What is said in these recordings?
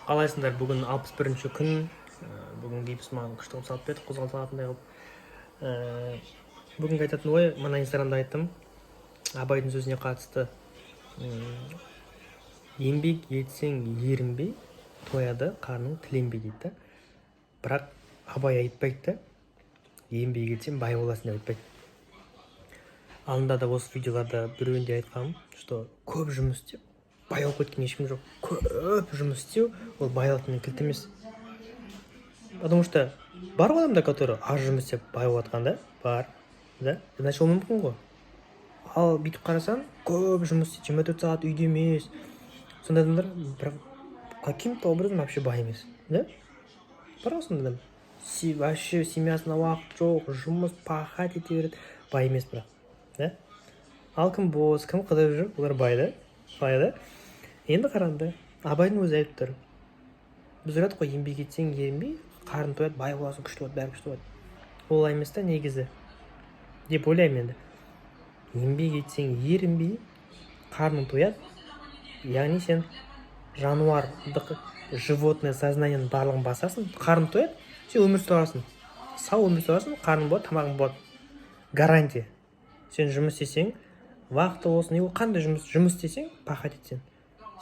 Қалайсыңдар? Бүгін 61-күн. Бүгін гипс маған күшті қылып салып берді, қозғалта алатындай қылып. Бүгінгі айтатын ой, мына Инстаграмда айттым Абайдың сөзіне қатысты. Еңбек етсең, ерінбей, тояды қарның тіленбей дейді да. Бірақ Абай айтпайды да, еңбек етсең, бай боласың деп айтпайды. Алдында да осы видеоларда біреуінде айтқанмын, что көп жұмыс істеп бай болып кеткен ешкім жоқ. Көп жұмыс істеу ол байлықтың кілті емес, потому что бар ғой адамдар, которые аз жұмыс істеп бай болып жатқан да бар да. Значит, ол мүмкін ғой. Ал бүйтіп қарасаң, көп жұмыс істейді, 24 сағат үйде емес, сондай адамдар бірақ каким то образом вообще бай емес да. Бар ғой сондай адам. Вообще семьясына уақыт жоқ, жұмыс, пахать ете береді, бай емес бірақ да. Ал кім бос, кім қыдырып жүр, олар бай да, бай да. Енді қараңдар, Абайдың өзі айтып тұр. Біз ойладық қой, еңбек етсең, ерінбей, қарын тояды, бай боласың, күшті болады, бәрі күшті болады. Олай емес та негізі деп ойлаймын. Енді еңбек етсең, ерінбей, қарның тояды, яғни сен жануарлық, животное сознаниенің барлығын басасың, қарның тояды, сен өмір сүре аласың, сау өмір сүре аласың, қарның болады, тамағың болады, гарантия. Сен жұмыс істесең, уақыты болсын, не қандай жұмыс, жұмыс істесең, пахать етсең,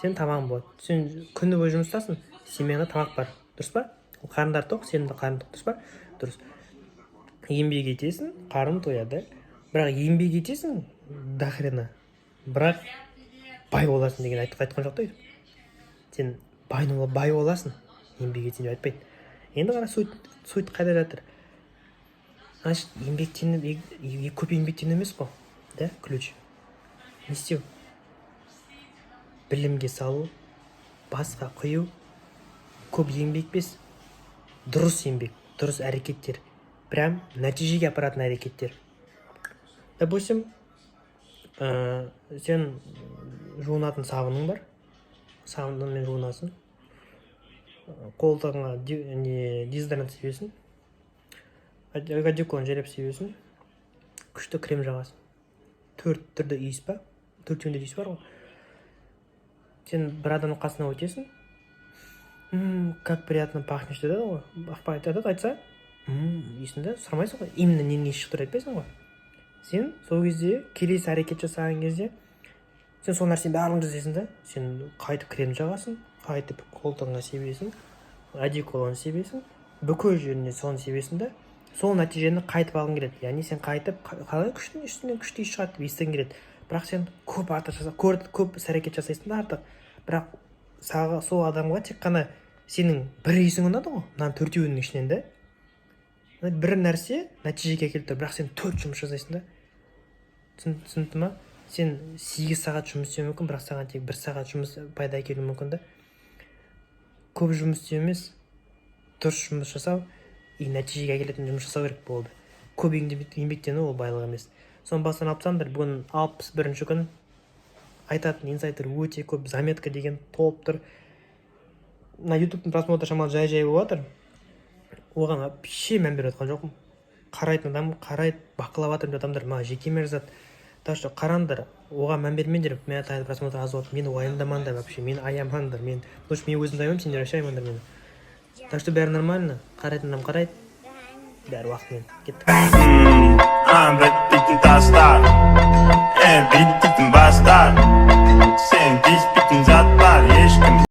сен тамағың болады. Сен күні бойы жұмыстасың, семьяңда тамақ бар, дұрыс па? Ол қарындары тоқ, сенің де қарның тоқ, дұрыс па? Дұрыс. Еңбек етесің, қарның тояды. Бірақ еңбек етесің до хрена, бірақ бай боласың деген айтқан жоқ та өйтіп. Сен бай боласың еңбек етсең деп айтпайды. Енді қара, суть қайда жатыр? Значит, еңбектеніп, көп еңбектену емес қой да ключ. Не істеу? Білімге салу, басқа құю. Көп еңбек емес, дұрыс еңбек, дұрыс әрекеттер, прям нәтижеге апаратын әрекеттер. Допустим, сен жуынатын сабының бар, сабынмен жуынасың, қолтығыңа не, дезодорант себесің, одеколон жайлап себесің, күшті крем жағасың. Төрт түрлі иіс па, төртеуінде де иіс бар ғой. Сен бір адамның қасына өтесің: Как приятно пахнешь», — деді ғой. Айтады, айтса, иісін сұрамайсың ғой, именно ненің иісі шығып тұр айтпайсың ғой. Сен сол кезде келесі әрекет жасаған кезде сен сол нәрсенің барлығын жасайсың да. Сен қайтып крем жағасың, қайтып қолтығыңа себесің, одеколон себесің, бүкіл жеріне соны себесің да. Сол нәтижені қайтып алғың келеді, яғни сен қайтып қалай күшті, үстінен күшті иіс шығады деп естігің келеді. Бірақ сен көп артық жаса, көп іс әрекет жасайсың да артық. Бірақ сағы, сол адамға тек қана сенің бір иісің ұнады ғой мынаның төртеуінің ішінен да. Бір нәрсе нәтижеге әкеліп тұр, бірақ сен төрт жұмыс жасайсың да. Түсінікті ма? Сен 8 сағат жұмыс істеуің мүмкін, бірақ саған тек бір сағат жұмыс пайда әкелуі мүмкін да. Көп жұмыс істеу емес, дұрыс жұмыс жасау и нәтижеге әкелетін жұмыс жасау керек болды. Көп еңбектену ол байлық емес. Соны бастан алып тастаңдар. Бүгін 61-күн. Айтатын инсайттар өте көп, заметка деген толып тұр. Мына Ютубтың просмотры шамалы жай жай болып жатыр, оған вообще мән беріп жатқан жоқпын. Қарайтын адам қарайды, бақылап жатырмын деп адамдар маған жекеме жазады. Так что қараңдар, оған мән бермеңдер. Мен просмотр аз болады, мені уайымдамаңдар вообще, мені аямаңдар. Мен потому что мен өзімді аямаймын, сендер вообще аямаңдар мені. Так что бәрі нормально, қарайтын адам қарайды, бәрі уақытымен. Кеттік. Бітпейтін тастар, бітпейтін бастар. Сен тиіспейтін.